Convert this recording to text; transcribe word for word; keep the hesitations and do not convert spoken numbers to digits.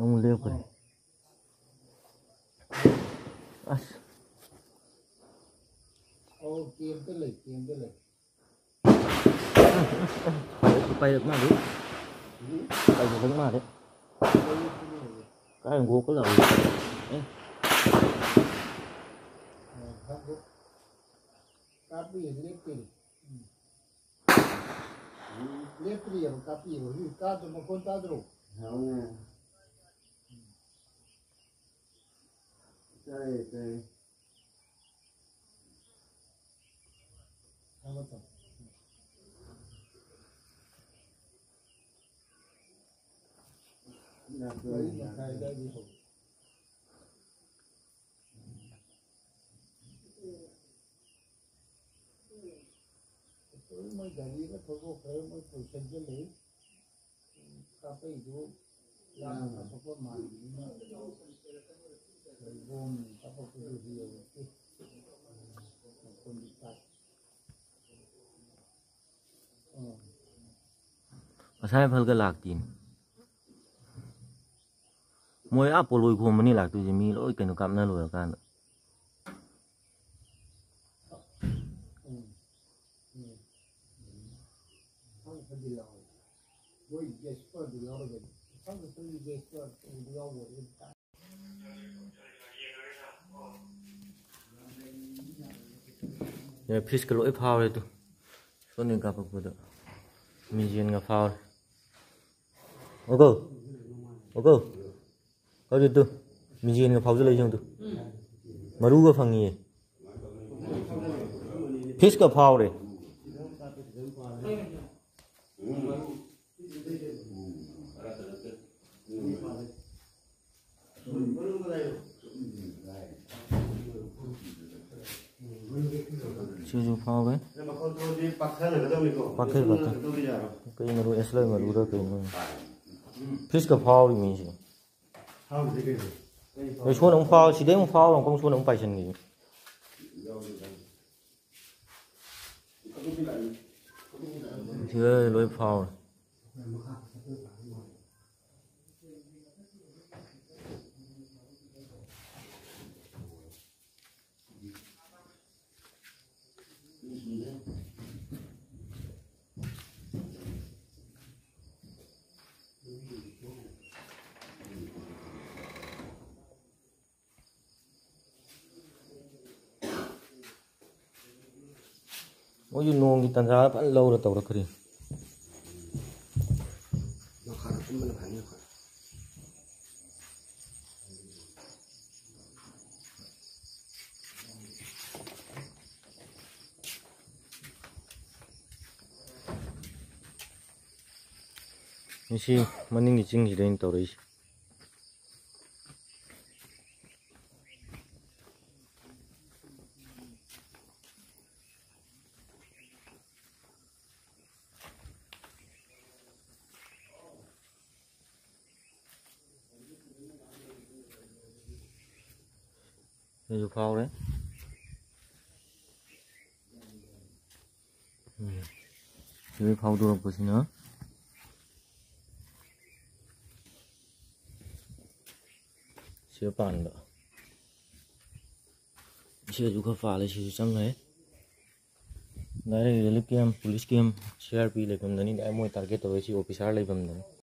ꯑꯃꯨꯛ ꯂꯦꯞꯈ꯭ꯔꯦ꯫ ꯑꯁ꯫ ꯄꯥꯏꯔꯛ ꯃꯥꯜꯂꯤ꯫ ꯄꯥꯏꯔꯛ ꯃꯥꯜꯂꯤ꯫ ꯀꯥꯏ ꯒꯣꯛꯀ ꯂꯥꯎꯔꯤ? ꯑꯦ꯫ ꯀꯥꯞꯄꯤ, ꯂꯦꯞꯇꯦ꯫ ꯂꯦꯞꯇ꯭ꯔꯤꯑꯕ, ꯀꯥꯞꯄꯤꯑꯕ꯫ ꯍꯧꯖꯤꯛ ꯀꯥꯞꯇ ꯃꯈꯣꯟ ꯇꯥꯗ꯭ꯔꯣ? ꯍꯧꯅ꯫ ꯇꯥꯏꯌꯦ, ꯇꯥꯏꯌꯦ꯫ ꯊꯝꯃꯣ, ꯊꯝꯃꯣ꯫ ꯃꯔꯤ ꯃꯈꯥꯏ ꯑꯗꯥꯏꯗꯒꯤ ꯍꯧ꯫ ꯃꯣꯏ ꯒꯥꯔꯤꯒ ꯊꯧꯗꯣꯛꯈ꯭ꯔꯦ, ꯃꯣꯏ ꯄꯨꯂꯤꯁ ꯆꯪꯁꯤꯜꯂꯛꯏ꯫ ꯀꯥꯞꯄꯛꯏꯗꯨ ꯌꯥꯝꯅ ꯀꯥꯞꯄꯛꯄ ꯃꯥꯟꯕꯅꯤꯅ ꯕꯣꯝ ꯀꯥꯞꯄꯛꯄꯗꯨꯗꯤ ꯌꯧꯔꯛꯇꯦ꯫ ꯃꯈꯣꯟꯗꯤ ꯇꯥꯏ꯫ ꯎꯝ꯫ ꯉꯁꯥꯏ ꯏꯝꯐꯥꯜꯒ ꯂꯥꯛꯇꯦꯅꯦ꯫ ꯃꯣꯏ ꯑꯥ ꯄꯣꯂꯣꯏ ꯈꯣꯝꯕꯅꯤ ꯂꯥꯛꯇꯣꯏꯁꯦ, ꯃꯤ ꯂꯣꯏ ꯀꯩꯅꯣ ꯀꯥꯞꯅ ꯂꯣꯏꯔꯀꯥꯟꯗ꯫ ꯑꯦ, ꯐꯤꯁꯀ ꯂꯣꯏ ꯐꯥꯎꯔꯦ ꯑꯗꯨ꯫ ꯁꯣꯝꯗꯒꯤ ꯀꯥꯞꯄꯛꯄꯗ ꯃꯤꯡꯖꯦꯜꯒ ꯐꯥꯎꯔꯦ꯫ ꯑꯣꯀꯣ, ꯑꯣꯀꯣ꯫ ꯍꯧꯖꯤꯛꯇꯨ ꯃꯤꯡꯖꯦꯜꯒ ꯐꯥꯎꯖꯜꯂꯛꯏ ꯌꯦꯡꯉꯨ ꯇꯨ꯫ ꯃꯔꯨꯒ ꯐꯪꯉꯤꯌꯦ꯫ ꯐꯤꯁꯀ ꯐꯥꯎꯔꯦ꯫ ꯁꯤꯁꯨ ꯐꯥꯎꯔꯦ꯫ ꯄꯥꯛꯊꯩ, ꯄꯥꯛꯊꯩ꯫ ꯀꯩ ꯃꯔꯨ, ꯑꯦꯁꯂꯔ ꯃꯔꯨꯔ ꯀꯩꯅꯣ? ꯐꯤꯁꯀ ꯐꯥꯎꯔꯤ ꯃꯤꯁꯦ꯫ ꯑꯩ ꯁꯣꯟ ꯑꯃꯨꯛ ꯐꯥꯎ-, ꯁꯤꯗꯩ ꯑꯃꯨꯛ ꯐꯥꯎꯔ ꯑꯃꯨꯛ ꯁꯣꯟ ꯑꯃꯨꯛ ꯄꯥꯏꯁꯟꯈꯤꯁꯦ꯫ ꯁꯤꯗ ꯂꯣꯏ ꯐꯥꯎꯔꯦ꯫ ꯃꯣꯏꯁꯨ ꯅꯣꯡꯒꯤ ꯇꯟꯖꯥ ꯐꯖꯅ ꯂꯧꯔ ꯇꯧꯔꯛꯈ꯭ꯔꯦ꯫ ꯃꯈꯥꯗ ꯀꯨꯝꯕꯅ ꯐꯅꯤ, ꯃꯈꯥꯗ꯫ ꯉꯁꯤ ꯃꯅꯤꯡꯒꯤ ꯆꯤꯡꯁꯤꯗ ꯑꯩꯅ ꯇꯧꯔꯛꯏꯁꯦ꯫ ꯁꯤꯁꯨ ꯐꯥꯎꯔꯦ꯫ ꯎꯝ꯫ ꯁꯤꯗꯩ ꯐꯥꯎꯗꯣꯔꯛꯄꯁꯤꯅ ꯁꯤꯗ ꯄꯥꯟꯕ꯫ ꯁꯤꯗꯁꯨ ꯈꯔ ꯄꯥꯜꯂꯦ, ꯁꯤꯁꯨ ꯆꯪꯈ꯭ꯔꯦ꯫ Direct relief camp, police camp, C R P ꯂꯩꯐꯝꯗꯅꯤ꯫ Direct ꯃꯣꯏ target ꯇꯧꯔꯤꯁꯤ officer ꯂꯩꯐꯝꯗꯅꯤ꯫